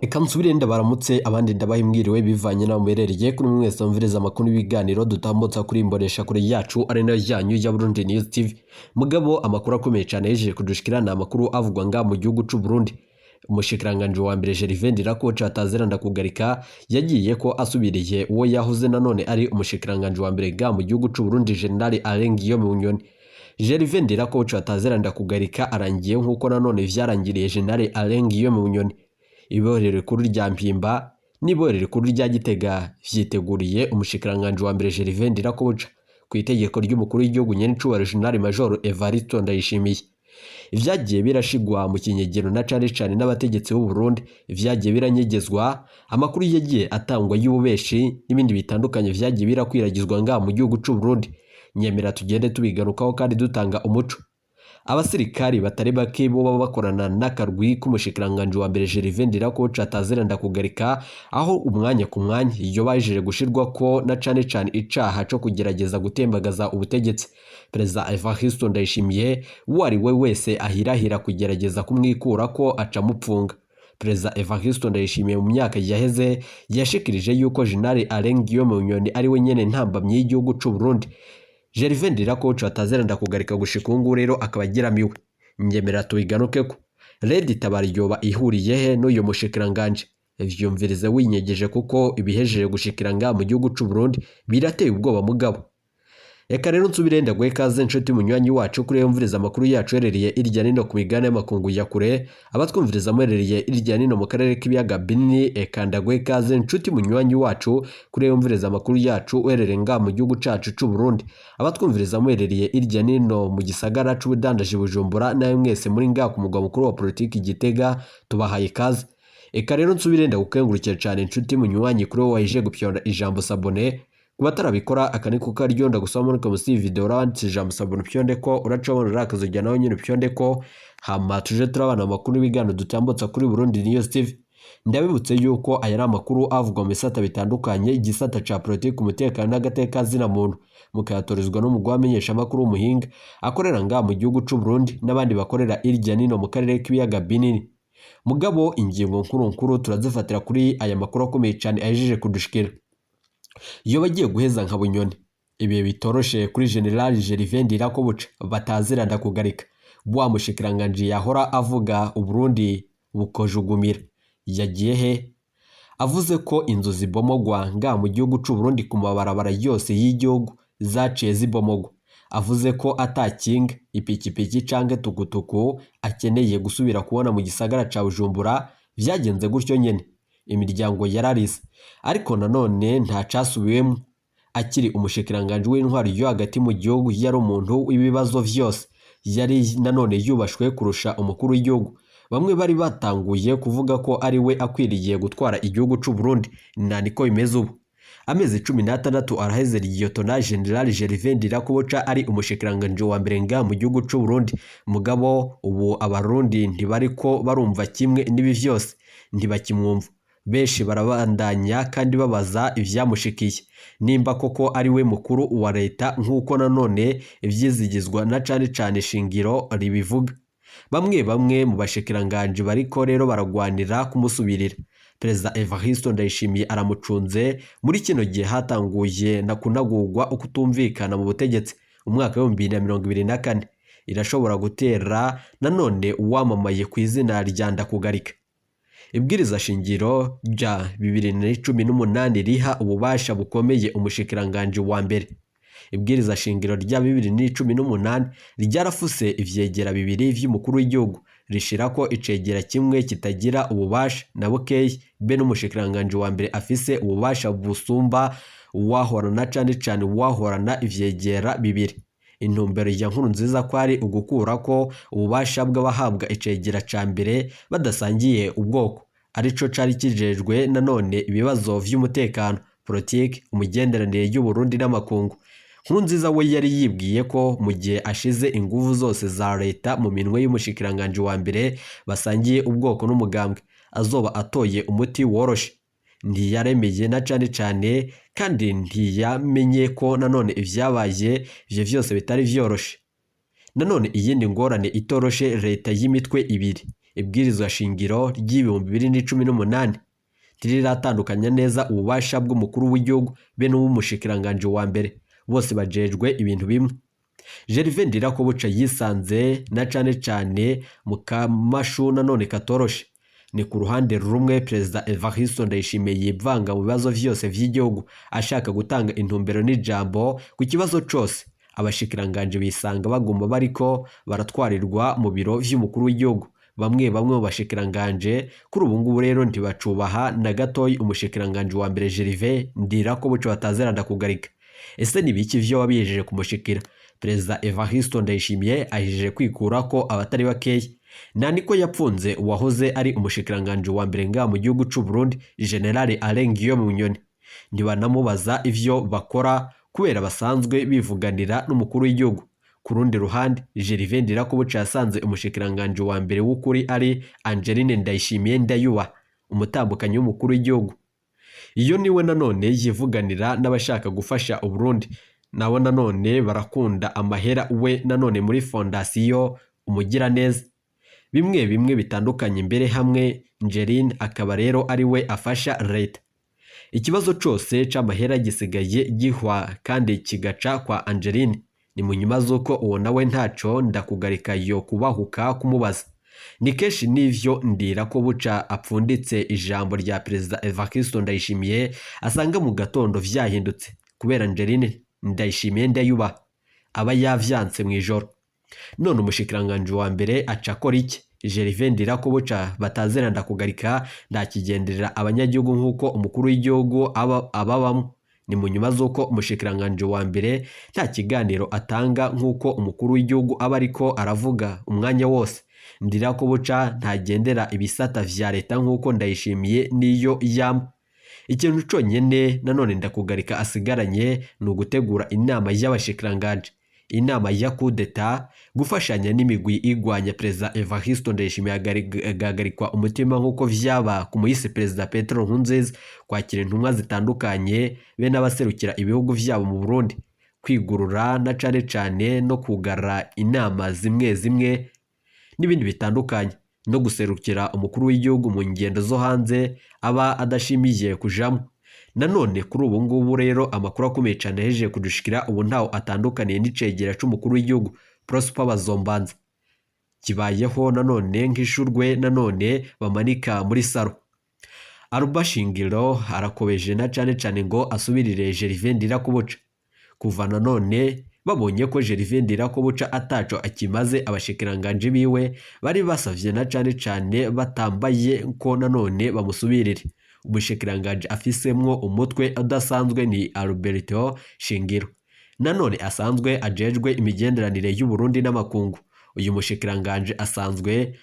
Reka nsubire ndabaramutse, abandi ndabaha mwiriwe bivanye n'aho muherereye. Kuri mwese mwumviriza amakuru n'ibiganiro dutambutsa kuri imbonesha kure yacu, ari nayo yanyu ya Burundi News TV. Mugabo amakuru akomeye cyane yejeje kudushikira ni amakuru avugwa nga mu gihugu c'u Burundi. Umushikiranganji wa mbere Gervais Ndirakoca atazira ndakugarika yagiye ko asubiriye uwo yahoze nanone ari umushikiranganji wa mbere ga mu gihugu c'u Burundi, General Alain Guillaume Bunyoni. Gervais Ndirakoca atazira ndakugarika arangiye nk'uko nanone vyarangiriye General Alain Guillaume Bunyoni. Ibohero rikuru rya Mpimba n'ibohero rikuru rya Gitega vyiteguriye umushikiranganji wa mbere Gervais Ndirakobuca ku itegeko ry'umukuru w'igihugu nyenicubahiro General Major Evariste Ndayishimiye. Ivyagiye birashigwa mu kinyegero na cane cane n'abategetsi b'u Burundi, ivyagiye biranyegezwa, amakuru yagiye atangwa y'ububeshi n'ibindi bitandukanye vyagiye birakwiragizwa ngaha mu gihugu c'u Burundi. Nyemera tugende tubigarukaho kandi dutanga umuco. Abasirikari batari bake bo baba bakorana n'akarwi k'umushikiranganji wa mbere Gervais Ndirakobuca atazira ndakugarika, aho umwanya ku mwanya iyo bajeje gushirwa ko na cane cane icaha co kugerageza gutembagaza ubutegetsi. Perezida Evariste Ndayishimiye uwo ari we wese ahirahira kugerageza kumwikurako aca amupfunga. Perezida Evariste Ndayishimiye mu myaka yaheze yashikirije yuko General Alain Guillaume Bunyoni ari we nyene ntambamyi y'igihugu c'u Burundi. Gervais Ndirakobuca atazira ndakugarika gushika ubu ngubu rero akaba ageramiwe. Nyemerera tubigarukeko. Red Tabara yoba ihuriye he n'uyu mushikiranganje? Vyumvirize winyegeje kuko ibihejeje gushikira ngaha mu gihugu c'u Burundi birateye ubwoba mugabo. Reka rero nsubire ndaguhe ikaze nshuti munywanyi wacu kuri yumviriza amakuru yacu herereye irya nino ku migabane y'amakungu ya kure, abatwumviriza muherereye irya nino mu karere k'ibiyaga binini. Eka ndaguhe ikaze nshuti munywanyi wacu kuri yumviriza amakuru yacu uherereye ngaha mu gihugu cacu c'u Burundi, abatwumviriza muherereye irya nino mu gisagara c'ubudandaji Bujumbura, nawe mwese muri ngaha ku mugwa mukuru wa politiki Gitega, tubahaye ikaze. Eka rero nsubire ndagukengurukira cane nshuti munywanyi kuri wowe wahije gupyonda ijambo s'abonner. Ku batarabikora, aka ni kuko aryo ndagusaba muri munsi y'iyi video uranditse ijambo s'abonner, upyonde ko uraca ubona uriya akazogera nawe nyine upyonde ko, hama tuje turabana amakuru n'ibiganiro dutambutsa kuri Burundi News TV. Ndabibutse yuko aya ari amakuru avugwa mu bisata bitandukanye, igisata ca politiki, umutekano n'agateka zina muntu, mukayatorezwa n'umugwi w'abamenyeshamakuru w'umuhinga akorera ngaha mu gihugu c'u Burundi n'abandi bakorera irya nino mu karere k'ibiyaga binini. Mugabo ingingo nkuru nkuru turazifatira kuri aya makuru akomeye cane ahejeje kudushikira. Iyo bagiye guheza nka Bunyoni, ibihe bitoroshe kuri General Gervais Ndirakobuca batazira ndakugarika. Wa mushikiranganji yahora avuga Uburundi bukojugumira yagiye he? Avuze ko inzu zibomogwa ngaha mu gihugu c'u Burundi ku mabarabara yose y'igihugu zaciye zibomogwa. Avuze ko atakinga, ipikipiki canke tukutuku akeneye gusubira kubona mu gisagara ca Bujumbura. Vyagenze gutyo nyene, imiryango yararize, ariko nanone nta casubiwemwo. Akiri umushikiranganji w'intwaro yo hagati mu gihugu yari umuntu w'ibibazo vyose, yari nanone yubashwe kurusha umukuru w'igihugu. Bamwe bari batanguye kuvuga ko ari we akwiriye gutwara igihugu c'u Burundi, na niko bimeze ubu. Amezi 16 araheze Liyetona General Gervais Ndirakobuca ari umushikiranganji wa mbere ngaha mu gihugu c'u Burundi. Mugabo ubu abarundi ntibariko barumva kimwe n'ibi vyose, ntibakimwumva. Benshi barabandanya kandi babaza ivyamushikiye, nimba koko ari we mukuru wa leta nk'uko nanone ivyizigizwa na cane cane shingiro ribivuga. Bamwe bamwe mu bashikiranganji bariko rero baragwanira kumusubirira. Perezida Evariste Ndayishimiye aramucunze. Muri kino gihe hatanguye na kunagurwa ukutumvikana mu butegetsi. Umwaka w'2024 irashobora gutera nanone uwamamaye ku izina rya Ndakugarika. Ibwiriza shingiro rya 2018 riha ububasha bukomeye umushikiranganji wa mbere. Ibwiriza shingiro rya 2018 ryarafuse ivyegera bibiri vy'umukuru w'igihugu, rishirako icegera kimwe kitagira ububasha na bukeyi, be n'umushikiranganji wa mbere afise ububasha busumba uwahorana, cane cane uwahorana ivyegera bibiri. Intumbero ya Nkurunziza kwari ugukurako ububasha bw'abahabwa icegera ca mbere badasangiye ubwoko, arico cari kijejwe nanone ibibazo vy'umutekano, politiki, umugenderanire y'u Burundi n'amakungu. Nkurunziza we yari yibwiye ko mu gihe ashize inguvu zose za leta mu minwe y'umushikiranganji wa mbere basangiye ubwoko n'umugambwe, azoba atoye umuti woroshe. Ntiyaremeye na cane cane kandi ntiyamenye ko nanone ivyabaye ivyo vyose bitari vyoroshe. Nanone iyindi ngorane itoroshe, leta y'imitwe ibiri. Ibwirizwa shingiro ry'ibihumbi 2018 ntiriratandukanya neza ububasha bw'umukuru w'igihugu be n'uw'umushikiranganji wa mbere, bose bajejwe ibintu bimwe. Gervais Ndirakobuca yisanze na cane cane mu kamashu nanone katoroshe. Ni ku ruhande rumwe Perezida Evariste Ndayishimiye yivanga mu bibazo vyose vy'igihugu, ashaka gutanga intumbero n'ijambo ku kibazo cose. Abashikiranganje bisanga baguma bariko baratwarirwa mu biro vy'umukuru w'igihugu. Bamwe bamwe mu bashikiranganje kuri ubu ngubu rero ntibacubaha na gatoyi umushikiranganje wa mbere Gervais Ndirakobuca batazera ndakugarika. Ese ni biki vyo wabihejeje kumushikira? Perezida Evariste Ndayishimiye ahejeje kwikura ko abatari bakeya. Nta niko yapfunze uwahoze ari umushikiranganje wa mbere ngaha mu gihugu c'u Burundi, General Alain Guillaume Bunyoni. Ntibanamubaza ivyo bakora kubera basanzwe bivuganira n'umukuru w'igihugu. Ku rundi ruhande, Gervais Ndirakobuca yasanze umushikiranganje wa mbere w'ukuri ari Angeline Ndayishimiye Ndayuba, umutambukanyi w'umukuru w'igihugu. Iyo niwe nanone yivuganira n'abashaka gufasha Uburundi, nabo nanone barakunda amahera, we nanone muri fondasiyo Umugiraneza bimwe bimwe bitandukanye mbere hamwe. Angeline akaba rero ari we afasha leta. Ikibazo cose c'amahera gisigaye gihwa kandi kigaca kwa Angeline. Ni mu nyuma z'uko uwo nawe ntaco ndakugarika yo kubahuka kumubaza. Ni kenshi n'ivyo Ndirakobuca apfunditse ijambo rya Perezida Evariste Ndayishimiye, asanga mu gatondo vyahindutse kubera Angeline Ndayishimiye Ndayuba aba yavyanse mw'ijoro. None umushikiranganje wa mbere aca akora iki? Gervais Ndirakobuca batazera ndakugarika ndakigenderera abanyagihugu nk'uko umukuru w'igihugu ababamwo. Ni mu nyuma z'uko umushikiranganje wa mbere nta kiganiro atanga nk'uko umukuru w'igihugu aba ariko aravuga umwanya wose. Ndirakobuca ntagendera ibisata vya leta nk'uko Ndayishimiye niyo yama. Ikintu conyene nanone ndakugarika asigaranye ni ugutegura inama y'abashikiranganje, inama ya kudeta, gufashanya n'imigwi igwanya Perezida Evariste Ndayishimiye agahagarikwa umutima nk'uko vyaba ku muhisi Perezida Petero Nkurunziza, kwakira intumwa zitandukanye be n'abaserukira ibihugu vyabo mu Burundi, kwigurura na cane cane no kugara inama zimwe zimwe n'ibindi bitandukanye, no guserukira umukuru w'igihugu mu ngendo zo hanze aba adashimiye kujamwo. Nanone kuri ubu ngubu rero amakuru akomeye cane yahejeje kudushikira, ubu ntaho atandukaniye n'icegera c'umukuru w'igihugu Prosper Bazombanza, kibayeho nanone nk'ishurwe nanone bamanika muri saro. Aruba Shingiro arakobeje na cane cane ngo asubirire Gervais Ndirakobuca. Kuva nanone babonye ko Gervais Ndirakobuca ataco akimaze, abashikiranganje biwe bari basavye na cane cane batambaye ko nanone bamusubirire. Umushikiranganje afisemwo umutwe udasanzwe ni Alberto Shingiro, nanone asanzwe ajejwe imigenderanire y'u Burundi n'amakungu. Uyu mushikiranganje asanzwe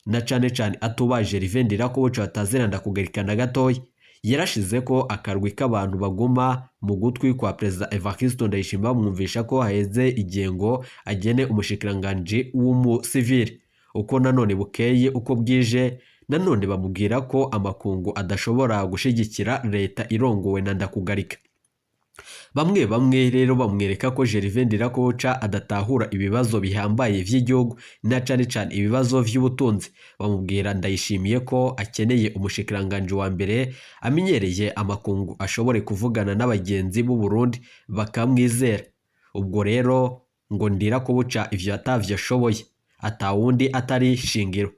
na cane cane atubaje Gervais Ndirakobuca batazira ndakugarika na gatoya. Yarashize ko akarwi k'abantu baguma mu gutwi kwa Perezida Evariste Ndayishimiye bamwumvisha ko haheze igihe ngo agene umushikiranganje w'umusivile. Uko nanone bukeye uko bwije nanone bamubwira ko amakungu adashobora gushigikira leta irongowe na Ndakugarika. Bamwe bamwe rero bamwereka ko Gervais Ndirakobuca adatahura ibibazo bihambaye vy'igihugu na cane cane ibibazo vy'ubutunzi. Bamubwira Ndayishimiye ko akeneye umushikiranganje wa mbere amenyereye amakungu, ashobore kuvugana n'abagenzi b'u Burundi bakamwizera. Ubwo rero ngo Ndirakobuca ivyo atavyo ashoboye, atawundi atari Shingiro.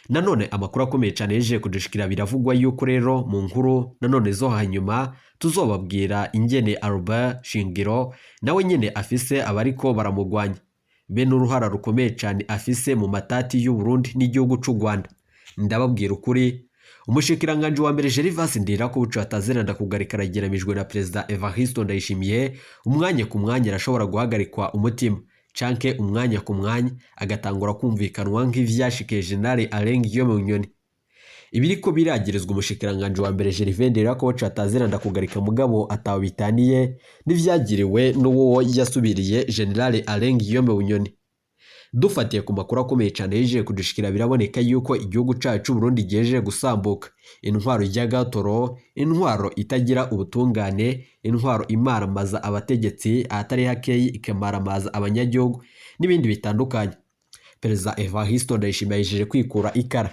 Nanone amakuru akomeye cyane yeje kudushikira, biravugwa yuko rero mu nkuru nanone zo hanyuma tuzobabwira ingene Albert Shingiro nawe nyene afise abariko baramugwanya, be n'uruhara rukomeye cyane afise mu matati y'u Burundi n'igihugu c'u Rwanda. Ndababwira ukuri, umushikiranganje wa mbere Gervais Ndirakobuca ataziranda ndakugarika arageramijwe na Perezida Evariste Ndayishimiye. Umwanya ku mwanya arashobora guhagarikwa umutima, canke umwanya ku mwanya agatangura kumvikanwa nk'ivyashikiye General Alain Guillaume Bunyoni. Ibiriko biragirizwa umushikiranganje wa mbere Gervais Ndirakobuca ataziranda kugarika, mugabo atawe bitaniye n'ivyagiriwe n'uwo yasubiriye, General Alain Guillaume Bunyoni. Dufatiye ku makuru akomeye cyane yejeje kudushikira, biraboneka yuko igihugu cacu Burundi gihejeje gusambuka. Intwaro y'agatoro, intwaro itagira ubutungane, intwaro imaramaza abategetsi ahatari hakeyi, ikamaramaza abanyagihugu n'ibindi bitandukanye. Perezida Evariste Ndayishimiye yahejeje kwikura ikara.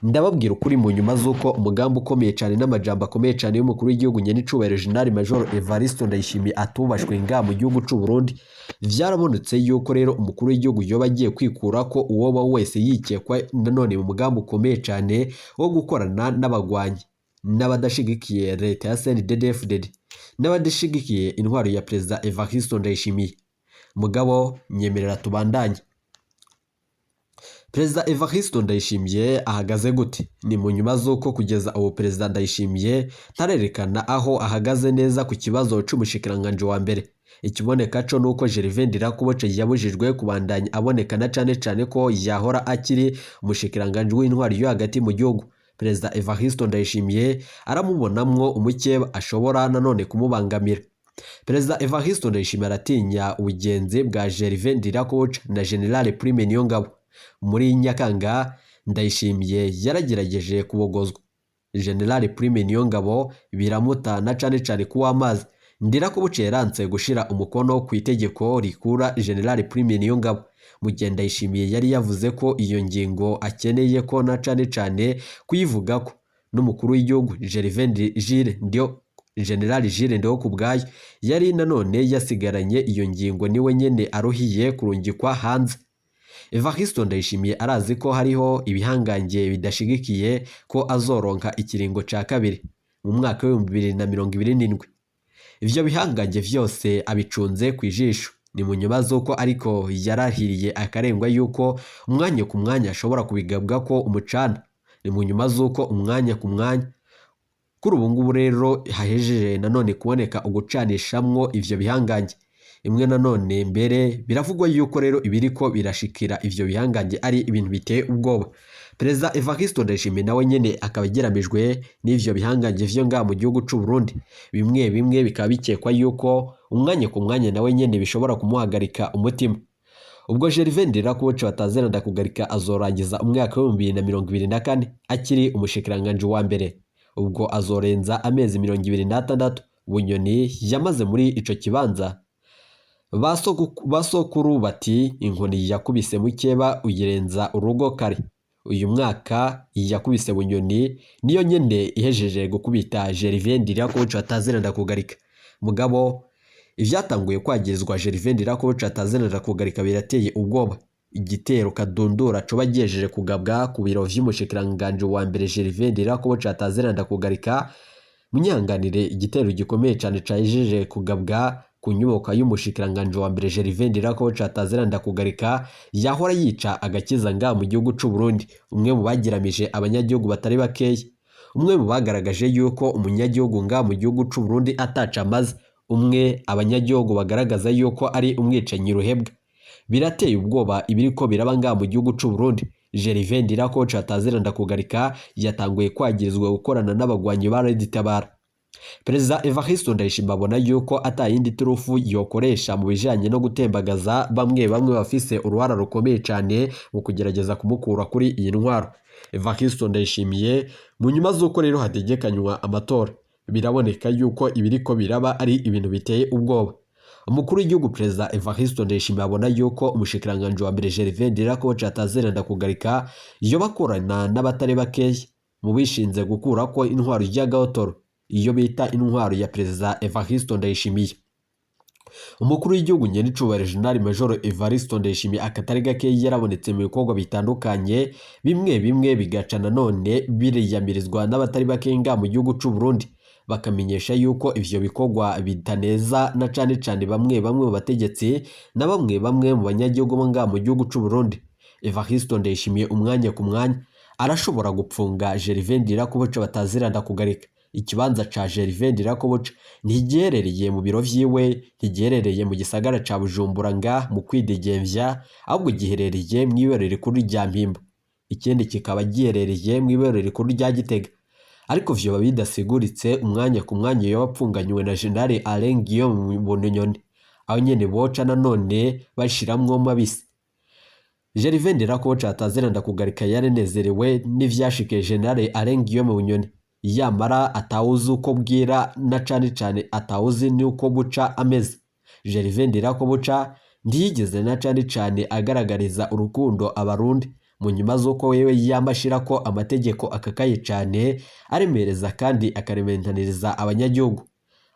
Ndababwira ukuri, mu nyuma z'uko umugambi ukomeye cyane n'amajambo akomeye cyane y'umukuru w'igihugu nyenicubahiro General Major Evariste Ndayishimiye atubashwe nga mu gihugu c'u Burundi, vyarabonetse yuko rero umukuru w'igihugu yoba agiye kwikura ko uwoba wese yikekwa nanone mu mugambi ukomeye cyane wo gukorana n'abagwanyi n'abadashigikiye leta ya CNDD-FDD n'abadashigikiye intwaro ya Perezida Evariste Ndayishimiye. Mugabo nyemerera tubandanye. Perezida Evariste Ndayishimiye ahagaze gute? Ni mu nyuma z'uko kugeza ubu Perezida Ndayishimiye ntarerekana aho ahagaze neza ku kibazo c'umushikiranganji wa mbere. Ikiboneka co nuko Gervais Ndirakobuca yabujijwe kubandanya aboneka, na cane cane ko yahora akiri umushikiranganji w'intwari yo hagati mu gihugu. Perezida Evariste Ndayishimiye aramubonamwo umukeba ashobora nanone kumubangamira. Perezida Evariste Ndayishimiye aratinya ubugenzi bwa Gervais Ndirakobuca na General Prime Niyongabo. Muri Nyakanga Ndayishimiye yaragerageje kubogozwa General Prime Niyongabo biramutana cane cane kuw'amazi. Ndirakobuca yaranse gushira umukono ku itegeko rikura General Prime Niyongabo, mu gihe Ndayishimiye yari yavuze ko iyo ngingo akeneye ko na cane cane kuyivugako n'umukuru w'igihugu Gervais Jules Ndio. General Jules Ndihokubwayo yari nanone yasigaranye iyo ngingo, niwe nyene aruhiye kurungikwa hanze. Evariste Ndayishimiye arazi ko hariho ibihangange bidashigikiye ko azoronka ikiringo ca kabiri mu mwaka w'2027. Ivyo bihangange vyose abicunze kw'ijisho. Ni mu nyuma z'uko ariko yarahiriye akarengwa yuko umwanya ku mwanya ashobora kubigabwa ko umucana. Ni mu nyuma z'uko umwanya ku mwanya kuri ubu ngubu rero hahejeje nanone kuboneka ugucanishamwo ivyo bihangange. Imwe nanone mbere biravugwa yuko rero ibiriko birashikira ivyo bihangange ari ibintu biteye ubwoba. Perezida Evariste Ndayishimiye nawe nyene akaba ageramijwe n'ivyo bihangange vyo ngaha mu gihugu c'u Burundi. Bimwe bimwe bikaba bikekwa yuko umwanya ku mwanya nawe nyene bishobora kumuhagarika umutima. Ubwo Gervais Ndirakobuca batazira Ndakugarika azorangiza umwaka w'2024 akiri umushikiranganji wa mbere. Ubwo azorenza amezi 26 Bunyoni yamaze muri ico kibanza. Basokuru bati inkoni yakubise mukeba uyirenza urugo kare. Uyu mwaka yakubise Bunyoni niyo nyene ihejeje gukubita Gervais Ndirakobuca batazira Ndakugarika. Mugabo ivyatanguye kwagirizwa Gervais Ndirakobuca batazira Ndakugarika birateye ubwoba. Igitero kadundura coba gihejeje kugabwa ku biro vy'umushikiranganji wa mbere Gervais Ndirakobuca batazira Ndakugarika. Munyanganire, igitero gikomeye cane cahejeje kugabwa ku nyubako y'umushikiranganji wa mbere Gervais Ndirakobuca batazira Ndakugarika yahora yica agakiza ngaha mu gihugu c'u Burundi, umwe mu bagiramije abanyagihugu batari bakeya, umwe mu bagaragaje yuko umunyagihugu ngaha mu gihugu c'u Burundi ataca amaze, umwe abanyagihugu bagaragaza yuko ari umwicanyi ruhebwa. Birateye ubwoba ibiriko biraba ngaha mu gihugu c'u Burundi. Gervais Ndirakobuca batazira Ndakugarika yatanguye kwagirizwa gukorana n'abagwanyi ba Red Tabara. Perezida Evariste Ndayishimiye abona yuko atayindi turufu yokoresha mu bijanye no gutembagaza bamwe bamwe bafise uruhara rukomeye cane mu kugerageza kumukura kuri iyi ntwaro. Evariste Ndayishimiye mu nyuma z'uko rero hategekanywa amatora, biraboneka yuko ibiriko biraba ari ibintu biteye ubwoba. Umukuru w'igihugu Perezida Evariste Ndayishimiye abona yuko umushikiranganji wa mbere Gervais Ndirakobuca batazira Ndakugarika yoba akorana n'abatari bakeya mu bishinze gukurako intwaro y'agahotoro, iyo bita intwaro ya Perezida Evariste Ndayishimiye. Umukuru w'igihugu nyenicubahiro General Major Evariste Ndayishimiye akatari gakeya yarabonetse mu bikorwa bitandukanye, bimwe bimwe bigaca nanone biriyamirizwa n'abatari bakeya ngaha mu gihugu c'u Burundi, bakamenyesha yuko ivyo bikorwa bitaneza na cane cane bamwe bamwe mu bategetsi na bamwe bamwe mu banyagihugu bo ngaha mu gihugu c'u Burundi. Evariste Ndayishimiye umwanya ku mwanya arashobora gupfunga Gervais Ndirakobuca batazira Ndakugarika. Ikibanza ca Gervais Ndirakobuca ntigiherereye mu biro vyiwe, ntigiherereye mu gisagara ca Bujumbura nga mu kwidegemvya, ahubwo giherereye mw'iberero rikuru rya Mpimba, ikindi kikaba giherereye mw'iberero rikuru rya Gitega. Ariko vyoba bidasiguritse umwanya ku mwanya yoba apfunganywe na General Alain Guillaume Bunyoni, aho nyene boca nanone bashiramwo mabisi. Gervais Ndirakobuca batazira Ndakugarika yaranezerewe n'ivyashikiye General Alain Guillaume Bunyoni, yamara atawuzi uko bwira na cane cane atawuzi n'uko buca ameze. Gervais Ndirakobuca Ntiyigeze na cane cane agaragariza urukundo abarundi mu nyuma z'uko wewe yama ashirako amategeko akakaye cane aremereza kandi akarementaniriza abanyagihugu,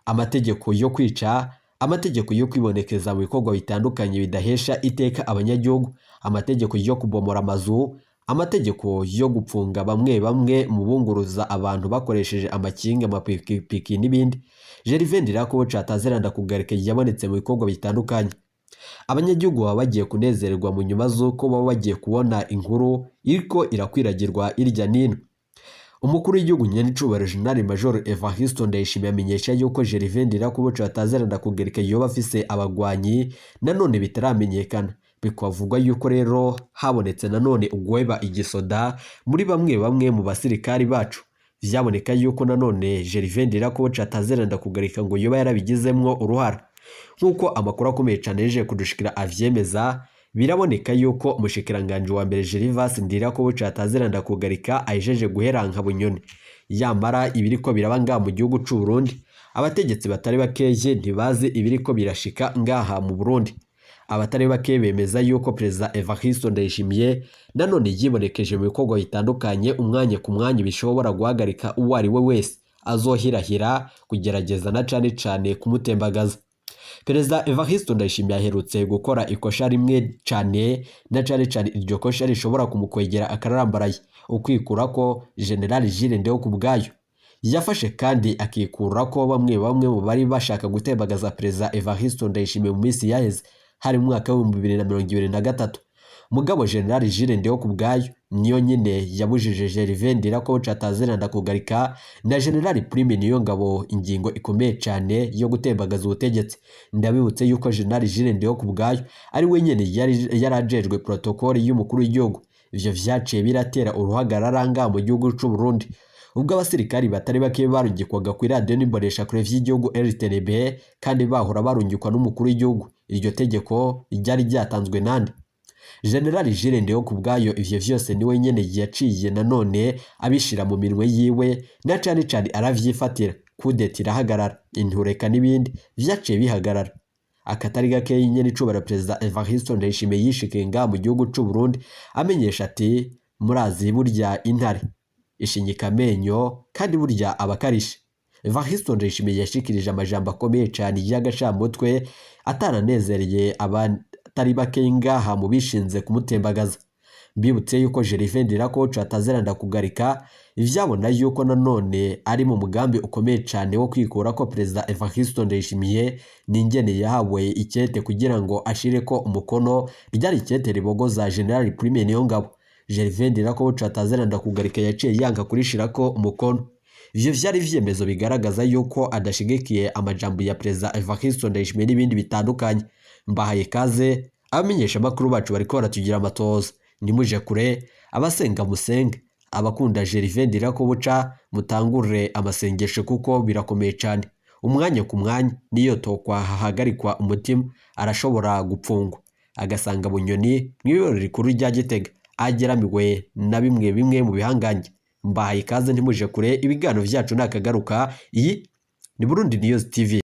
amategeko yo kwica, amategeko yo kwibonekeza mu bikorwa bitandukanye bidahesha iteka abanyagihugu, amategeko yo kubomora amazu, amategeko yo gupfunga bamwe bamwe mu bunguruza abantu bakoresheje amakinga, amapikipiki n'ibindi. Gervais Ndirakobuca ataziranda kugarika yabonetse mu bikorwa bitandukanye. Abanyagihugu baba bagiye kunezererwa mu nyuma z'uko baba bagiye kubona inkuru iriko irakwiragirwa irya nino. Umukuru w'igihugu nyenicubahiro Jenerali Major Evariste Ndayishimiye amenyesha yuko Gervais Ndirakobuca ataziranda kugarika yoba afise abagwanyi nanone bitaramenyekana. Bikavugwa yuko rero habonetse nanone uguheba igisoda muri bamwe bamwe mu basirikari bacu. Vyaboneka yuko nanone Gervais Ndirakobuca ataziranda kugarika ngo yoba yarabigizemwo uruhara. Nk'uko amakuru akomeye cane yaje kudushikira avyemeza, biraboneka yuko umushikiranganji wa mbere Gervais Ndirakobuca ataziranda kugarika ahejeje guheranka Bunyoni. Yamara ibiriko biraba ngaha mu gihugu c'u Burundi, abategetsi batari bakeye ntibazi ibiriko birashika ngaha mu Burundi. Abatari bake bemeza yuko Perezida Evariste Ndayishimiye nanone yibonekeje mu bikorwa bitandukanye umwanya ku mwanya bishobora guhagarika uwo ari we wese azohirahira kugerageza na cane cane kumutembagaza. Perezida Evariste Ndayishimiye aherutse gukora ikosha rimwe cane na cane cane iryo kosha rishobora kumukwegera akararambaraye, ukwikurako General Jules Ndihokubwayo. Yafashe kandi akikurako bamwe bamwe mu bari bashaka gutembagaza Perezida Evariste Ndayishimiye mu minsi yaheze, hari mu mwaka w'2023. Mugabo General Jules Ndihokubwayo niyo nyine yabujije Gervais Ndirakobuca ataziranda kugarika na General Prime Niyongabo ingingo ikomeye cane yo gutembagaza ubutegetsi. Ndabibutse yuko General Jules Ndihokubwayo ari we nyene yarajejwe protokole y'umukuru w'igihugu. Ivyo vyaciye biratera uruhagarara ngaha mu gihugu c'u Burundi, ubwo abasirikari batari bake barungikwaga kw'iradiyo n'imboneshakure vy'igihugu RTNB kandi bahora barungikwa n'umukuru w'igihugu. Iryo tegeko ryari ryatanzwe nande? General Jules Ndihokubwayo ivyo vyose niwe nyene yaciye nanone abishira mu minwe yiwe na cane cane aravyifatira. Kudeta irahagarara, intureka n'ibindi vyaciye bihagarara. Akatari gakeyi nyene icubahiro Perezida Evariste Ndayishimiye yishikiye ngaha mu gihugu c'u Burundi amenyesha ati murazi burya intare ishinyika amenyo kandi burya abakarishe. Evariste Ndayishimiye yashikirije amajambo akomeye cane y'agacamutwe ataranezereye abatari bake ngaha mu bishinze kumutembagaza. Mbibutse yuko Gervais Ndirakobuca ataziranda kugarika ivyabona yuko nanone ari mu mugambi ukomeye cane wo kwikura ko Perezida Evariste Ndayishimiye n'ingene yahawe ikete kugira ngo ashireko umukono ryari ikete ribogoza General Prime Niyongabo. Gervais Ndirakobuca ataziranda kugarika yaciye yanka kurishirako umukono. Ivyo vyari ivyemezo bigaragaza yuko adashigikiye amajambo ya Perezida Evariste Ndayishimiye n'ibindi bitandukanye. Mbahaye kaze abamenyesha makuru bacu bariko baratugira amatoza. Nimuje kure, abasenga musenge, abakunda Gervais Ndirakobuca mutangure amasengesho kuko birakomeye cane. Umwanya ku mwanya niyo tokwa hahagarikwa umutima arashobora gupfungwa agasanga Bunyoni mw'ibirori rikuru rya Gitega ageramiwe na bimwe bimwe mu bihangange. Mbahaye ikaze ntimuje kure, ibiganiro vyacu nakagaruka. Iyi ni Burundi News TV.